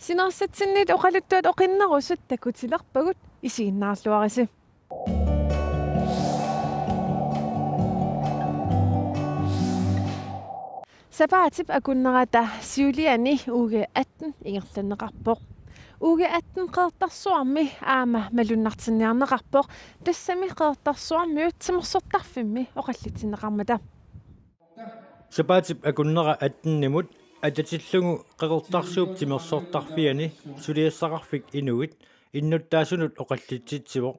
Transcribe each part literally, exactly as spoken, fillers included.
Sinerissatsinniit oqaluttuat oqinnerusut takutilerpagut, isiginnaarluarisi. Sapaatip akunnerata siuliani U G atten ingerlanneqarpoq. U G atten Qeqertarsuarmi aamma malunnartinniarneqarpoq, tassami Qeqertarsuarmiut timersortarfimmi oqallitinneqarmata. Sapaatip akunnera attenimut atatillugu Qeqertarsuup timersortarfiani suliassaqarfik Inuit innuttaasunut oqallitsitsivoq.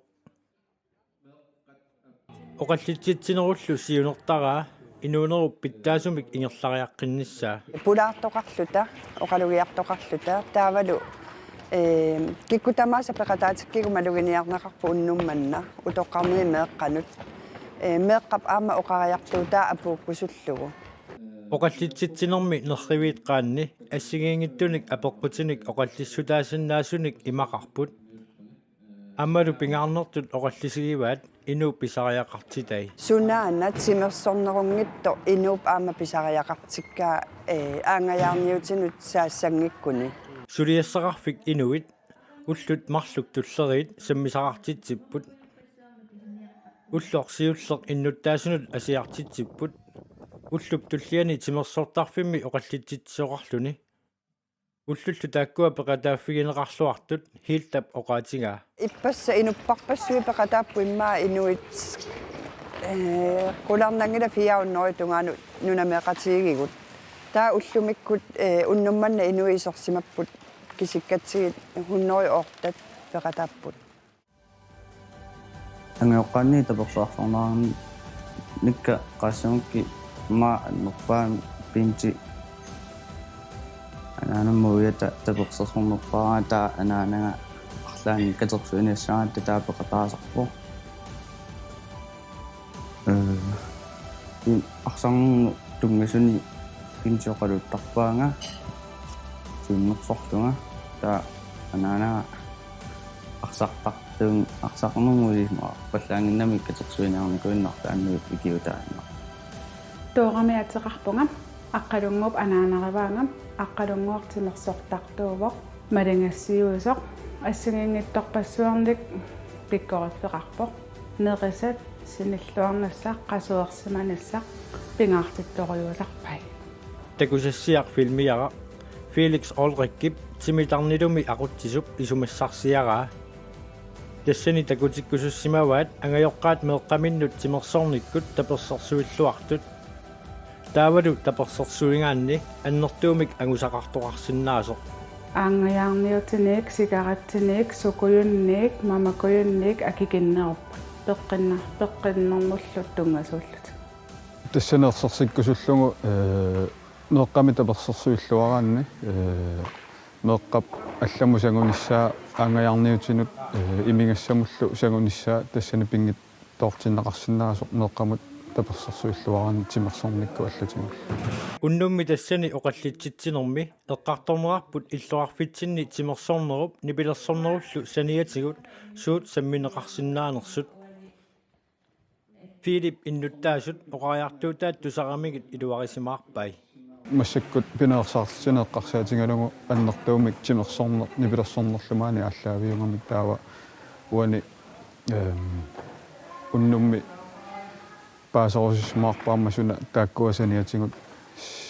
Oqallitsitsinerullu siunertaraa inuunerup pitsaasumik ingerlariaqqinnissaa. Pulaartoqarluta, oqalugiartoqarluta, taavalu, ee, kikkut tamaasa peqataatikkigut maluginiarneqarput unnuk manna, utoqqarneri meeqqanut. Ee, meeqqap aamma oqariartuutaa apuukkusullugu. Oqallitsitsinermi nerriviit qaanni assigiinngitsunik apeqqutinik oqallissutaasinnaasunik imaqarput. Aammalu pingaarnertut oqallisigivaat inuup pisariaqartitai. Sunaana timersornerunngitsoq inuup aamma pisariaqartikkaa, ee, aanngajaarniutinut saassanngikkuni. Suliassaqarfik Inuit ullut marluk tulleriit sammisaqartitsipput. Ulloq siulleq innuttaasunut asiartitsipput. Ullup tulliani timersortarfimmi oqallitsitsisoqarluni. Ullullu taakkua peqataaffigineqarluartut Hildap oqaatigaa. Ippassaq inupparpassuit peqataapput immaqa Inuit, ee, qularnanngilaq fire hundrede tungaanut nunameeqatigigigut. Taava ullumikkut, ee, unnuk manna Inuit isersimapput, kisikkatsigit hundrede og otte peqataapput. Angajoqqaanni tapersersorneqarnikka qaassagukkit, immaqa annerpaamik Pinti anaanama uiata tapersersornerpaaraangat, taava anaanaga arlaannik katersuiniassagatta taava peqataasarpoq. Ee, in-, arsarnermut tunngasuni Pinti oqaluttarpaanga siunnersorlunga, taava anaanaga arsartartuun-, arsarnermut ilissimaqarpallaannginnami katersuiniarnikuinnartoq, taanna ikiuutaannaq. Toorami ateqarpunga, Aqqalunnguup anaanarivaanga, Aqqalunnguaq timersortartuuvoq, maligassiuisoq, assigiinngitsorpassuarnik pikkoriffeqarpoq, nerisat sinilluarnissaq, qasuersimanissaq pingaartittorujuusarpai. Takusassiaq filmiaraq Felix Olrichip timitarnilumi aqutsisup isumassarsiaraa. Tassani takutikkusussimavaat angajoqqaat meeqqaminnut timersornikkut tapersersuilluartut. Taavalu tapersersuigaanni annertuumik angusaqartoqarsinnaasoq. Aanngajaarniutinik, sigarettinik, sukujunnik, mamakujunnik akikinnerupput. Peqqinna-, peqqinnermullu tunngasuullutik. Tassani ersersikkusullugu, ee, meeqqami tapersersuilluaraanni, ee, meeqqap allamut sangunissaa, aanngajaarniutinut, ee, imigassamullu sangunissaa, tassani pinngitsoortinneqarsinnaasoq meeqqamut tapersersuilluaraanni timersornikkut allatigullu. Unnummi tassani oqallitsitsinermi eqqartorneqarput illoqarfitsinni timersornerup nipilersornerullu saniatigut suut sammineqarsinnaanersut. Philip innuttaasut oqariartuutaat tusaramigit iluarisimaarpai. Massakkut pineersaartitsineq eqqarsaatigalugu annertuumik timersorneq nipilersornerlu maani aallaaviugamik, taava uani, ehm, unnummi paaserususmaarpaamma suna taakkua saniatigut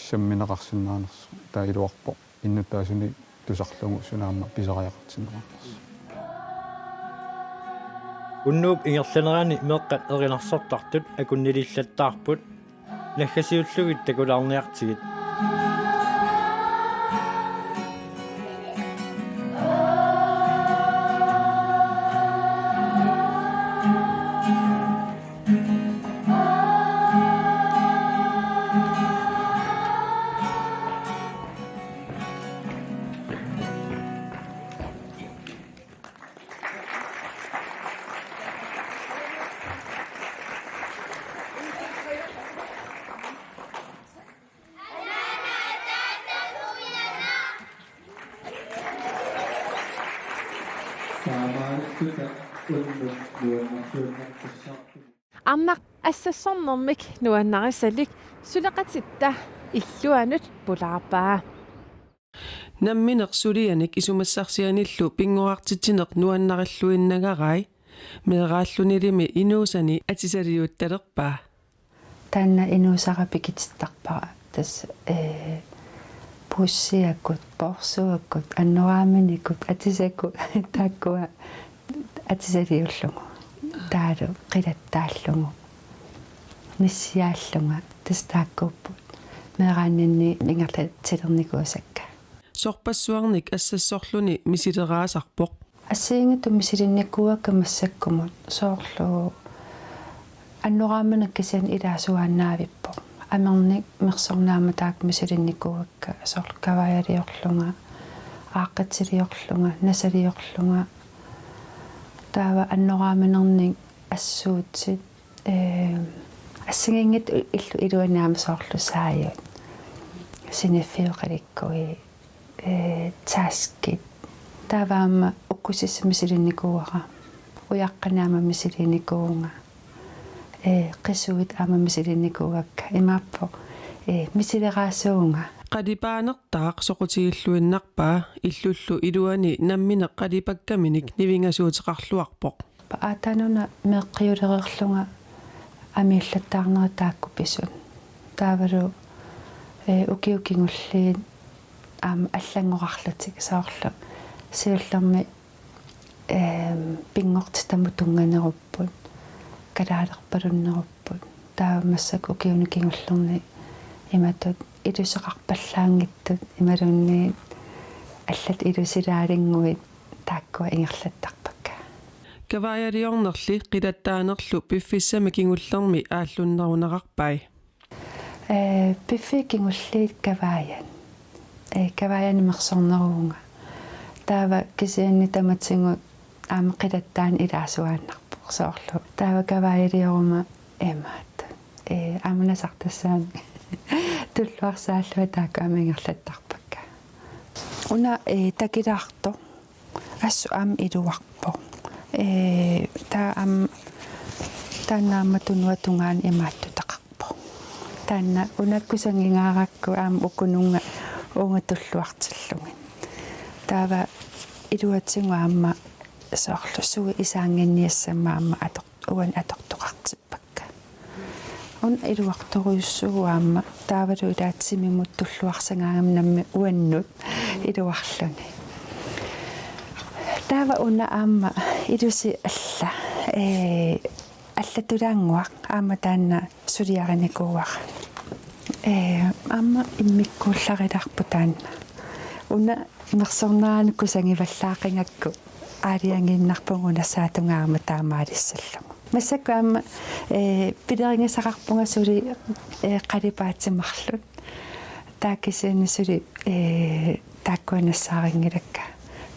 sammineqarsinnaanersoq, taava iluarpoq innuttaasunik tusarlugu suna aamma pisariaqartinneqarnersoq. Unnuup ingerlanerani meeqqat erinarsortartut akunnilillattaarput, naggasiullugit takulaarniartigit. Taamaattumik unnuk nuannersuinnartussarput. Arnaq assassornermik nuannarisalik suleqatitta illuanut pulaarpaa. Nammineq sulianik isumassarsianillu pinngorartitsineq nuannarilluinnagarai, meeraallunilimi inuusani atisaliuuttalerpaa. Taanna inuusara pikitittarpara tassa, ee, puussiakut, poorsuakut, annoraaminikut, atisakut, taakkua atisaliullugu. Taavalu qilattaallugu. Nissiaallunga tassa taakkuupput meeraanninni ingerlatilernikuusakka. Sorpassuarnik assassorluni misileraasarpoq. Assigiinngitsut misilinnikuuakka massakkumut, soorlu annoraamineq kisianni ilaasuaannaavippoq. Amernik mersornaammat taakku misilinnikuuakka, soorlu kavaajaliorlunga, aaqqitsiliorlunga, nasaliorlunga. Taava annoraaminernik assuutsit, ee, assigiinngitsut illu iluani aamma soorlu saajut, siniffiuqalikkui, ee, taskit. Taava aamma ukkusissat misilinnikuuara. Ujaqqanik aamma misilinnikuuvunga. Ee, qisuit aamma misilinnikuuakka. Imaappoq, ee, misileraasuuvunga. Qalipaanertaaq soqutigilluinnarpaa, illullu iluani nammineq qalipakkaminik nivingasuuteqarluarpoq. Aataanuna meeqqiulereerlunga amiillattaarnerit taakku pisut. Taavalu, ee, ukiut kingulliit aamma allanngorarlutik soorlu. Siullermik, eem, pinngortitamut tunnganerupput, kalaalerpalunnerupput. Taava massakkut ukiuni kingullerni imatut iluseqarpallaanngitsut imaluunniit allat ilusilaalinnguit taakkua ingerlattarpakka. Kavaajaliornerli qilattaanerlu piffissami kingullermi aallunnerunerarpai. Ee, piffiit kingulliit kavaajat. Ee, kavaajanik mersorneruvunga. Taava kisianni tamatigut aamma qilattaaneq ilaasuaannarpoq soorlu. Taava kavaajalioruma imaat. Ee, aamma nasartassaanik tulluarsaallunga taakku aamma ingerlattarpakka. Una, ee, takilaartoq. Assut aamma iluarpoq. Ee, taava aamma, taanna aamma tunuata tungaanut imaattutaqarpoq. Taanna una kusanngingaarakkit aamma ukununnga uunga tulluartillugit. Taava iluatigut aamma soorlu sui isaannginniassammat aamma ator-, uani atortoqartippakka. Una iluartorujussuuvoq aamma taavalu ilaa timimut tulluarsagaangami nammineq uannut iluarluni. Taava una aamma ilusi alla, ee, allatulaannguaq aamma taanna suliarinikuuara. Ee, aamma immikkuullarilaarpoq taanna. Una mersornerani kusagivallaaqigakku aalajangiinnarpunga una saatunga aamma taamaalissallugu. Massakkut aamma, ee, pilerigisaqarpunga suli, ee, qalipaatit marluk. Taava kisianni suli, ee, taakkua nassaarinngilakka.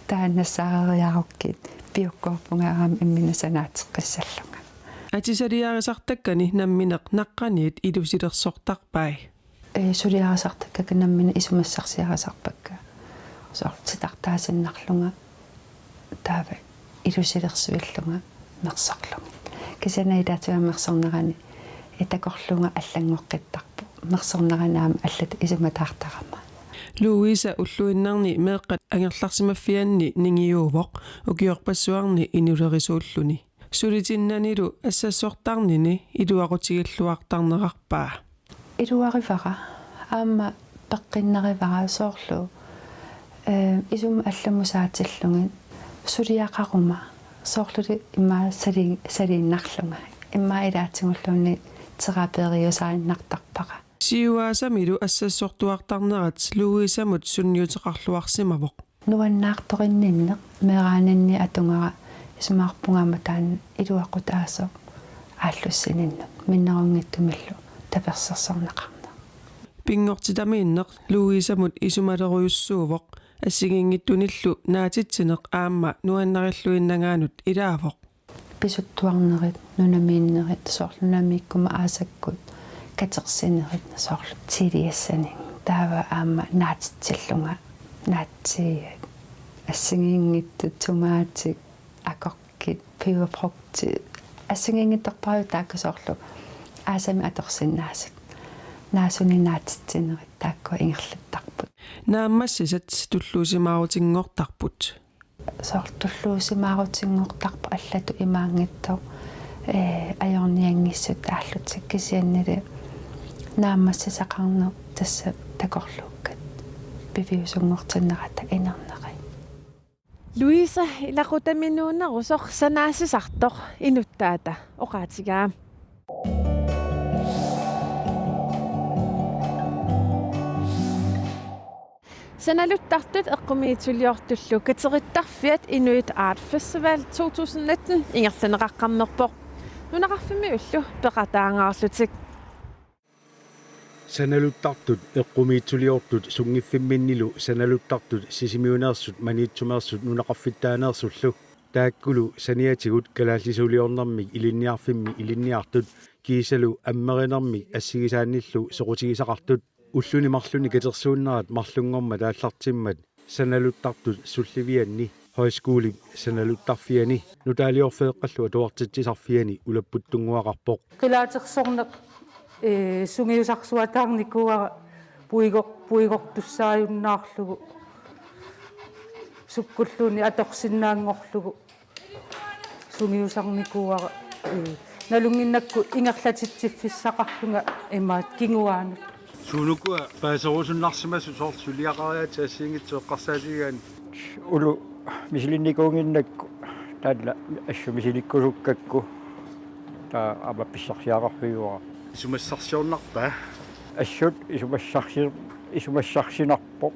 Taava nassaareeriarukkit piukkoorpunga aamma imminut sanaateqqissallunga. Atisaliarisartakkani nammineq naqqaniit ilusilersortarpai. Ee, suliarisartakkakka nammineq isumassarsiarisarpakka. Soorlu titartaasinnarlunga taava ilusilersuillunga mersorlugit. Kisianni ilaatigut aamma mersornerani, ee, takorluullunga allanngoqqittarpoq. Mersornerani aamma allatut isumataartarama. Louisa ulluinnarni meeqqat angerlarsimaffianni ningiuuvoq ukiorpassuarni inulerisuulluni. Sulitinnanilu assassortarnini iluaqutigilluartarnerarpaa. Iluarivara, aamma peqqinnarivara soorlu, ee, isummat allamut saatillugit suliaqaruma, soorluli immaqa sali-, saliinnarlunga, immaqa ilaatigulluunniit teraperiusaaginnartarpara. Siuaasamilu assassortuartarnerat Louisamut sunniuteqarluarsimavoq. Nuannaartorinninneq meeraaninni atugara isumaqarpunga aamma taanna iluaqutaasoq aallussininnut minnerunngitsumillu tapersersorneqarneq. Pinngortitamiinneq Louisamut isumalerujussuuvoq, assigiinngitsunillu naatitsineq aamma nuannarilluinnagaanut ilaavoq. Pisuttuarnerit, nunamiinnerit, soorlu nunamiikkuma aasakkut katersinerit, soorlu tiiliassanik. Taava aamma naatitsillunga, naatsiiat, assigiinngitsut, tomaatit, akorkit, peberfrugtit, assigiinngitsorpaaluit taakku soorlu aasami atorsinnaasut. Naasunik naatitsinerit taakkua ingerlattarput. Naammassisat tulluusimaarutinngortarput. Soorlu tulluusimaarutinngortarput allatut imaanngitsoq, ee, ajornianngissut aallutik kisiannili naammassisaqarneq tassa takorluukkat piviusunngortinnerata inerneri. Louise ilaqutamiinnerusoq sanaassisartoq inuttaata oqaatigaa. Sanaluttartut eqqumiitsuliortullu katerittarfiat Inuit Art Festival to tusind nitten ingerlanneqaqqammerpoq. Nunaqarfimmiullu peqataangaarlutik. Sanaluttartut eqqumiitsuliortut sunngiffimminnilu sanaluttartut Sisimiuneersut Maniitsumeersut nunaqarfittaaneersullu. Taakkulu saniatigut kalaallisuuliornermik ilinniarfimmi ilinniartut kiisalu ammerinermik assigisaannillu soqutigisaqartut. Ulluni marlunni katersuunnerat marlunngormat aallartimmat sanaluttartut sullivianni, højskolip sanaluttarfiani, nutaaliorfeeqqallu atuartitsisarfiani ulapputtunnguaqarpoq. Qilaatersorneq, ee, sungiusarsuataarnikuuara puigor-, puigortussaajunnaarlugu. Sukkulluunniit atorsinnaanngorlugu. Sungiusarnikuuara, ee, nalunnginnakku ingerlatitsiffissaqarlunga imaat kinguaanut. Suunukua paaserusunnarsimasut soorlu suliaqariaatsit assigiinngitsut eqqarsaatigigaanni? Ulu misilinnikuunnginnakku taanna assut misilikkusukkakku taava aamma pissarsiaqarfigaara. Isumassarsiornarpa? Assut isumassarsi-, isumassarsinarpoq.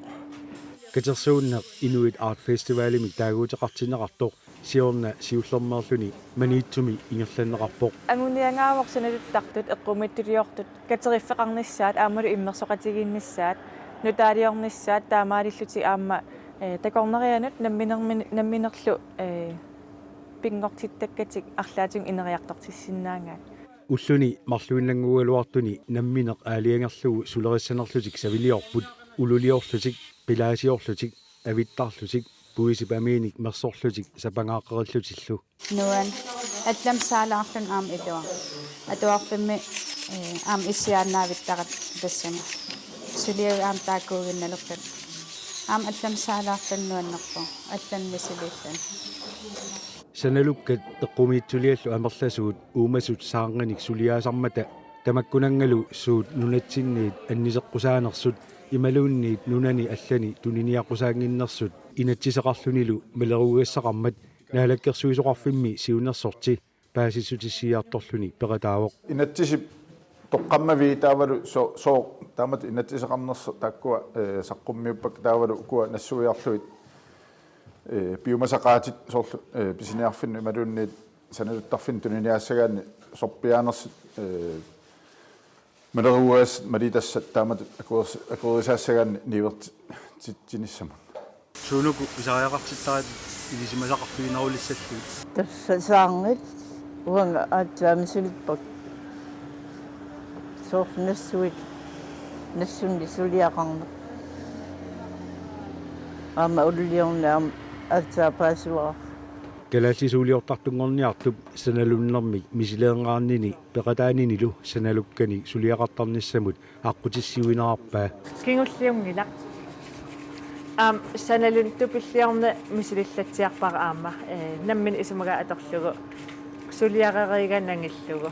Katersuunneq Inuit Art Festivalimik taaguuteqartinneqartoq siorna siullermeerluni Maniitsumi ingerlanneqarpoq. Anguniagaavoq sanaluttartut eqqumiitsuliortut kateriffeqarnissaat aammalu immersoqatigiinnissaat, nutaaliornissaat taamaalillutik aamma, ee, takornarianut namminermin-, namminerlu, ee, pinngortittakkatik arlaatigut ineriartortissinnaagaat. Ulluni marluinnannguugaluartuni nammineq aalajangerlugu sulerissanerlutik saviliorput, ululiorlutik, qilaasiorlutik, avittarlutik, puisip amiinik mersorlutik sapangaaqqerillutillu. Nuan allamik saalaarluni aamma iluaq. Atuarfimmi, ee, aamma issiaannaavittarat tassami. Suliavik aamma taakkuuginnalerpat. Aamma allamik saalaarluni nuannerpoq. Allanut misiliilluni. Sanalukkat eqqumiitsuliallu amerlasuut uumasut saarnginik suliaasarmata tamakkunanngalu suut nunatsinniit anniseqqusaanersut imaluunniit nunani allani tuniniaqqusaannginnersut inatsiseqarlunilu maleruagassaqarmat Naalakkersuisoqarfimmi siunnersorti paasissutissiiartorluni peqataavoq. Inatsisip toqqammavii taavalu so-, sooq taamatut inatsiseqarnersoq taakkua, ee, saqqummiuppakka taavalu ukua nassuiarlugit, ee, piumasaqaatit soorlu, ee, pisiniarfinnut imaluunniit sanaluttarfinnut tuniniaassagaanni sorpiaanersut, ee, maleruagassat malitassat taamatut akueris-, akuerisaassagaanni niuertitsinissamut. Suunuku pisariaqartittaratit ilisimasaqarfiginerulissallugit? Tassa saarngit uanga aatsaat misilippakka. Soorlu nassuit, nassunik suliaqarneq. Aamma ululiorneq aamma aatsaat paasivara. Kalaallisuuliortartunngorniartup sanalunnermik misileernerannini peqataaninilu sanalukkanik suliaqartarnissamut aqqutissiuinerarpaa. Kingulliunngilaq. Aamma sanalunneq tupilliorneq misilillatsiarpara aamma, ee, nammineq isumaga atorlugu. Suliareeriigaa nangillugu.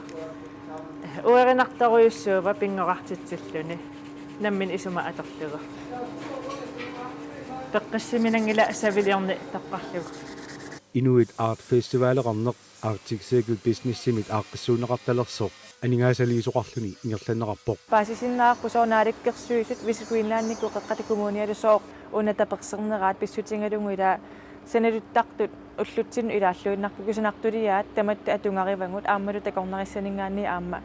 Uerinartorujussuuvoq pinngorartitsilluni. Nammineq isumaga atorlugu. Peqqissiminanngilaq saviliorneq toqqarlugu. Inuit Art Festivaleqarneq Arctic Circle Businessimit aaqqissuunneqartalersoq aningaasaliisoqarluni ingerlanneqarpoq. Paasisinnaavarput sooq Naalakkersuisut Visit Greenlandikut Qeqqata Kommunialu sooq una tapersersorneraat pissutigalugu ilaa sanaluttartut ullutsinnut ilaalluinnarput kusanartuliaat tamatta atugarivagut aammalu takornarissaninngaanniit aamma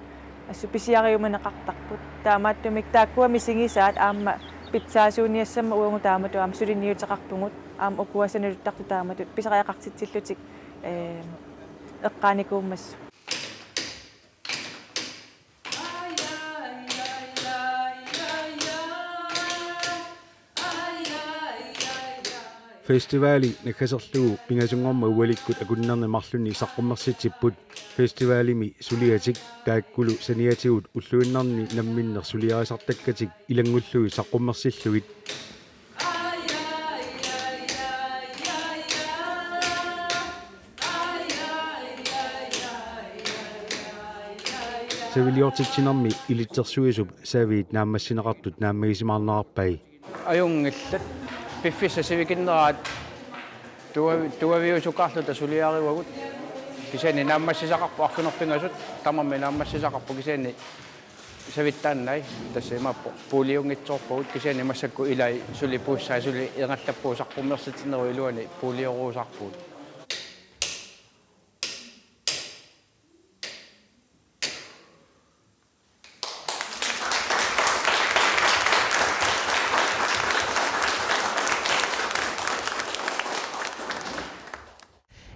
assut pisiariumaneqartarput. Taamaattumik taakkua misigisaat aamma pitsaasuuniassammat uagut taamatut aamma suliniuteqarpugut aamma ukua sanaluttartut taamatut pisariaqartitsillutik, ee, eqqaanikuummassuk. Festivali naggaserlugu pingasunngormat ualikkut akunnerni marlunni saqqummersitsipput. Festivalimi suliatik taakkulu saniatigut ulluinnarni namminneq suliarisartakkatik ilanngullugit saqqummersillugit. Saviliortitsinermi ilitsersuisup saviit naammassineqartut naammagisimaarnerarpai. Ajunngillat, piffissaq sivikinneraat tuavi-, tuaviusukaarluta suliarivagut. Kisianni naammassisaqarpoq arfineq-pingasut, tamarmik naammassisaqarput kisianni savittaannai, tassa imaappoq puuliunngitsoorpagut kisianni massakkut ilai suli puissaat suli ingerlappugut saqqummersitsinerup iluani puulioruusaarpugut.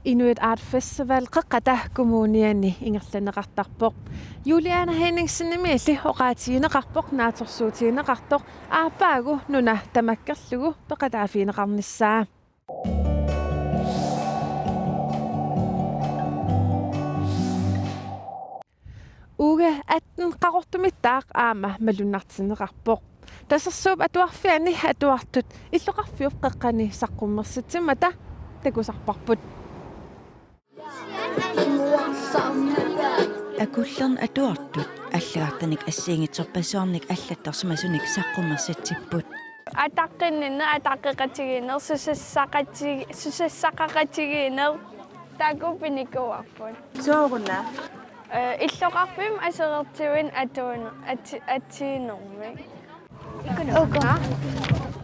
Inuit Art Festival Qeqqata Kommuniani ingerlanneqartarpoq. Juliane Henningsenimilli oqaatigineqarpoq naatsorsuutigineqartoq aappaagu nuna tamakkerlugu peqataaffigineqarnissaa. Uge atten Qaqortumittaaq aamma malunnartinneqarpoq. Tasersuup Atuarfiani atuartut illoqarfiup qeqqani saqqummersitsimmata takusarparput. Akullerni atuartut allagartanik assigiinngitsorpassuarnik allattorsimasunik saqqummersitsipput. Ataqqinninneq, ataqqeqatigiinneq, susassaqati-, susassaqaqatigiinneq, taakku pinikuuarput. Sooruna? Eh, illoqarfimmi aserortivik atuun-, ati-, atiinermik. Uku.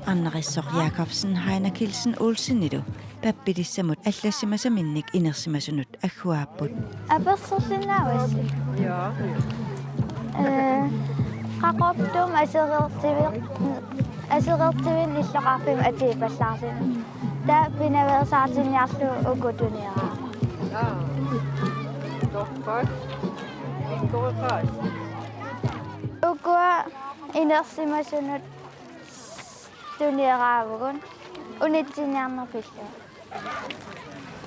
Arnarisoq Jakobsen Heiner Kielsen Olsenilu pappilissamut allassimasaminnik inersimasunut agguaapput. Apersorsinnaavasi? Ee, Qaqortumi aserortivi-, aserortivinni illoqarfimmi atuuppallaarluni. Taava pinaveersaartinniarlugu uku tunioraapput. Aa. Torrak. Torrak. Ukua inersimasunut tunioraavugut unitsinniarneq pillugu.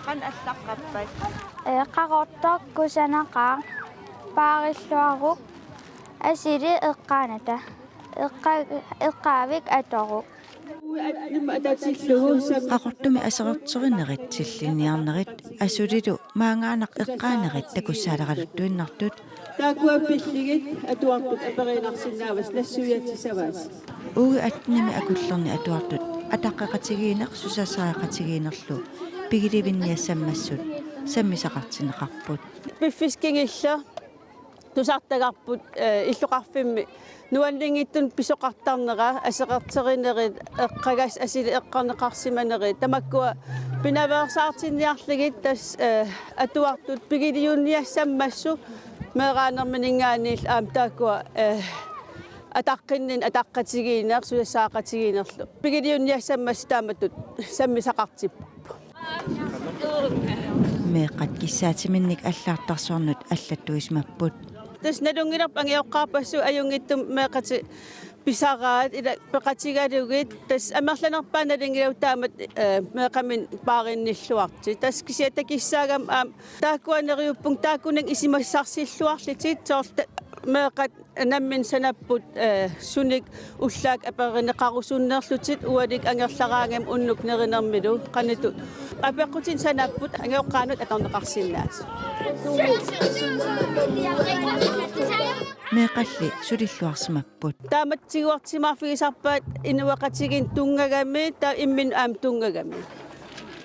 Qanoq allaqqappat? Ee, Qaqortoq kusanaqaaq, paarilluaruk, asuli eqqaanata, eqqa-, eqqaavik atoruk. Qaqortumi aserorterinerit, sillinniarnerit, asulilu maangaannaq eqqaanerit takussaaleraluttuinnartut. Taakkua pillugit atuartut aperiinnarsinnaavasi, nassuiatissavasi. Uge attenimi Akullerni atuartut ataqqeqatigiinneq susassaqaqatigiinnerlu pigilivinniassammassut sammisaqartinneqarput. Piffissaq kingulleq tusartagarput, eh, illoqarfimmi nuanninngitsunik pisoqartarnera, aserorterinerit, eqqagassat asuli eqqarneqarsimanerit, tamakkua pinaveersaartinniarlugit tassa, eh, atuartut pigiliunniassammassuk meeraanermininngaanniit aamma taakkua, eh, ataqqinninneq, ataqqeqatigiinneq, susassaqaqatigiinnerlu pigiliunniassammassuk taamatut sammisaqartipparput. Meeqqat kissaatiminnik allagartarsuarnut allattuisimapput. Tassa nalunngilarput angajoqqaarpassuit ajunngitsumik meeqqatik pisaraat ila peqatigalugit, tassa amerlanerpaat nalunngilagut taamatut, eh, meeqqaminnik paarinnilluartut. Tassa kisianni takussaagama aamma taakkua neriuppunga taakkunannga isumassarsilluarlutik soorlu meeqqat namminneq sanapput, eh, sunik ullaaq aperineqarusunnerlutik ualikkut angerlaraangamik unnuk nerinermilu qanoq ittut. Apeqqutinik sanapput angajoqqaanut atorneqarsinnaasut. Meeqqalli sulilluarsimapput. Taamatut tiguartimaarfigisarpaat inuiaqatigiinni tunngagami, taava imminnut aamma tunngagami.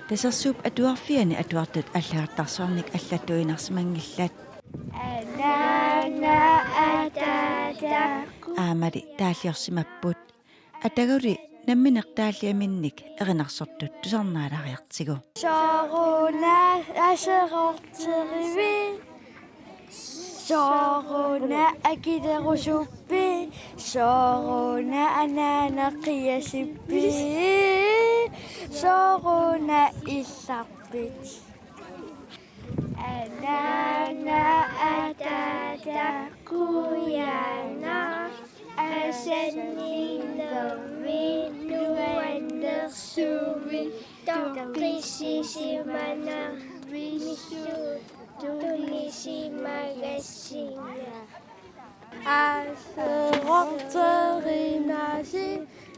Tasersuup Atuarfiani atuartut allagartarsuarnik allattuinnarsimanngillat. Anaana ataata. Aammali taalliorsimapput. Ataguli nammineq taalliaminnik erinarsortut tusarnaalaariartigu. Sooruna aserorterivit? Sooruna akilerusuppi? Sooruna anaana qiasippi? Sooruna illarpit? Anaana ataata qujanaq, asanninnermi nuannersuummik toqqissisimanermissut tunisimagassinga. Aserorterinasi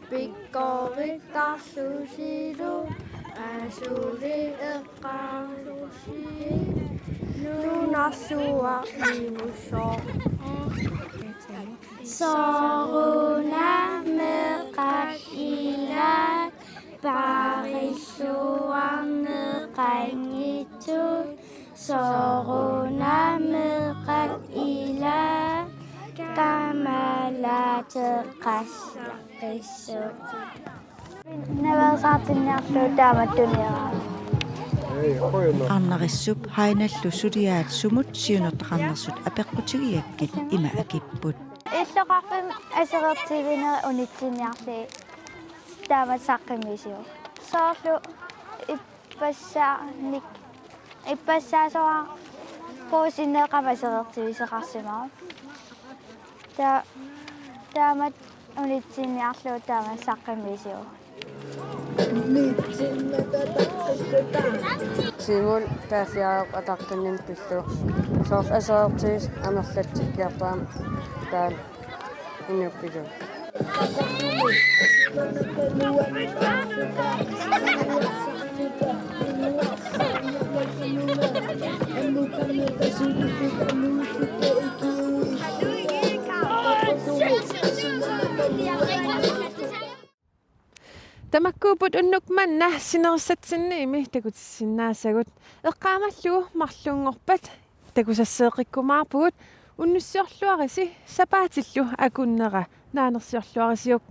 pikkorittarlusilu asuli eqqarlusi. Nunarsuaq imusoq. Soorunami meeqqat ilaat, paarisuarneqanngitsut. Soorunami meeqqat ilaat, kamalaateqassaqqissut. Naveersaartinniarlugu taamattuniarami. Arnarissap Hainallu suliaat sumut siunertaqarnersut apeqqutigigakkit ima akipput. Illoqarfimmi aserortivinerit unitsinniarlugit taamatut saqqummiussivoq. Soorlu ippassaanik, ippassaasoq puisinneqarmat aserortivisoqarsimavoq. Ta-, taamatut unitsinniarlugu taamatut saqqummiussivoq. Simul taalliarup ataqqinninni pillugu. Soorlu aserortivisut amerlatsikkiartaramik taanna inuppillugu. Tamakkuupput unnuk manna sinerissatsinniimi takutissinnaasagut. Eqqaamallugu marlunngorpat takusasseeqqikkumaarpugut. Unnussiorluarisi, sapaatillu akunnera naanersiorluarisiuk.